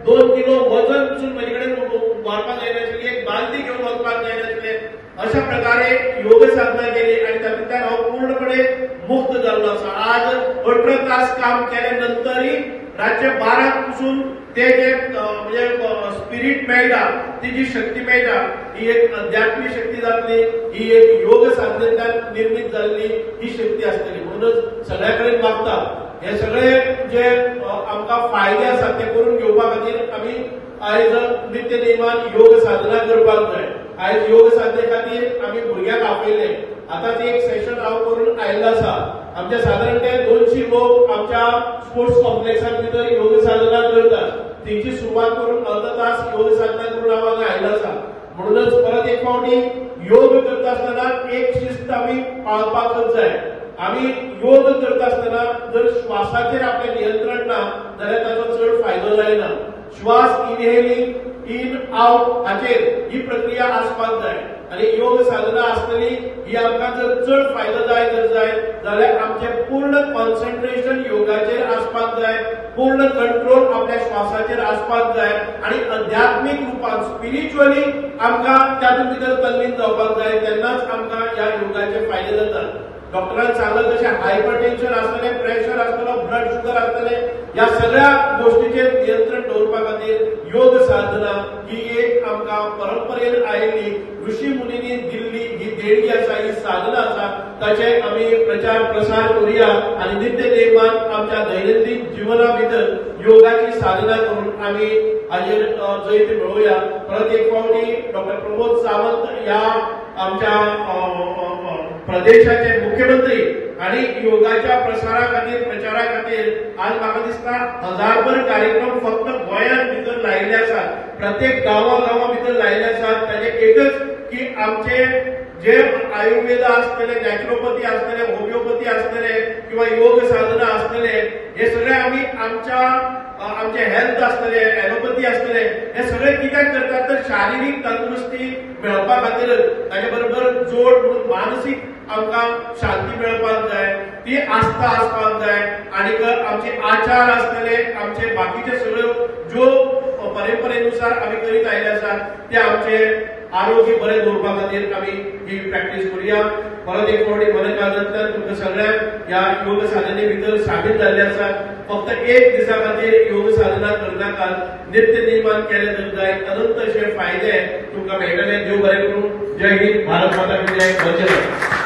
2 kilo वजन पसून म्हजे कडेन मारपाक जायनाशिल्ली, एक बालदी घेवन वचपाक जायनाशिल्लें. अशा प्रकारे योग साधना केली आनी तातूंतल्यान हांव पूर्णपणे मुक्त जाल्लो आसा. आज 18 तास काम केले नंतरय रातचे 12 पसून ते जे म्हणजे स्पिरीट मेळटा, ती जी शक्ती मेळटा ही एक अध्यात्मीक शक्ती जातली, ही एक योग साधनेंतल्यान निर्मीत जाल्ली ही शक्ती आसतली. म्हणूनच सगळ्या कडेन मागता हे सगळे जे आमकां फायदे आसात ते करून घेवपा खातीर आमी आयज नित्य नेमान योग साधना करपाक जाय. आयज योग साधने खातीर आमी भुरग्यांक आपयले. आतांच एक सेशन हांव करून आयिल्लो आसा. आमच्या सादारण ते 200 लोक आमच्या स्पोर्ट्स कॉम्प्लेक्सान भितर योग साधना करतात. तेंची सुरवात करून अर्द तास योग साधना करून हांव हांगा आयिल्लो आसा. म्हणूनच परत एक फावटी योग करता आसतना एक शिस्त आमी पाळपाकच जाय. आमी योग करता आसतना जर श्वासाचेर आपलें नियंत्रण ना जाल्यार ताचो चड फायदो जायना. श्वास इनहेलिंग इन आवट हाचेर ही प्रक्रिया आसपाक जाय आनी योग साधना आसतली ही आमकां जर चड फायदो जाय जर जाय जाल्यार आमचें पूर्ण कॉन्सन्ट्रेशन योगाचेर आसपाक जाय, पूर्ण कंट्रोल आपल्या श्वासाचेर आसपाक जाय आनी अध्यात्मीक रुपान स्पिरिच्युअली आमकां तातूंत भितर तल्लीन जावपाक जाय, तेन्नाच आमकां ह्या योगाचे फायदे जातात. डॉक्टरान सांगलां तशें हायपरटेन्शन आसतलें, प्रेशर आसतलो, ब्लड शुगर आसतलें, ह्या सगळ्या गोष्टीचेर नियंत्रण दवरपा खातीर योग साधना ही एक आमकां परंपरेन आयिल्ली ऋषी मुनींनी दिल्ली ही देणगी आसा, ही साधना आसा. ताचे आमी प्रचार प्रसार करुया आनी नित्य नेमान आमच्या दैनंदीन जिवना भितर योगाची साधना करून आमी हाजेर जैत मेळोवया. परत एक फावटी डॉक्टर प्रमोद सावंत ह्या आमच्या प्रदेशाचे मुख्यमंत्री आणि योगाच्या प्रसारा खातीर प्रचारा खातीर आज म्हाका दिसता हजारभर कार्यक्रम फक्त गोंयांत भितर लायिल्ले आसात, प्रत्येक गांवा गांवा भितर लायिल्ले आसात. ताचे एकच की आमचे जे आयुर्वेद आसतले, नॅचरोपॅथी आसतले, होमिओपॅथी आसतले किंवा योग साधना आसतले, हे सगळे आमी आमच्या आमचे हेल्थ आसतले, एलोपॅथी आसतले, हे सगळे कित्याक करतात तर शारिरीक तंदुरुस्ती मेळपा खातीरच. ताचे बरोबर जोड म्हणून मानसीक आमकां शांती मेळपाक जाय, ती आस्था आसपाक जाय आनी आमचे आचार आसतले, आमचे बाकीचे सगळ्यो ज्यो परंपरेनुसार आमी करीत आयिल्ले आसात ते आमचे आरोग्य बरें दवरपा खातीर आमी ही प्रॅक्टीस करुया. परत एक फावटी मनकाळजांतल्यान तुमकां सगळ्यांक ह्या योग साधने भितर सामील जाल्ले आसात. फक्त एक दिसा खातीर योग साधना करनाकात, नित्य नेमान केले जर जाय अनंत अशे फायदे तुमकां मेळटले. देव बरें करूं. जय हिंद, भारत माता की जय. वंदे.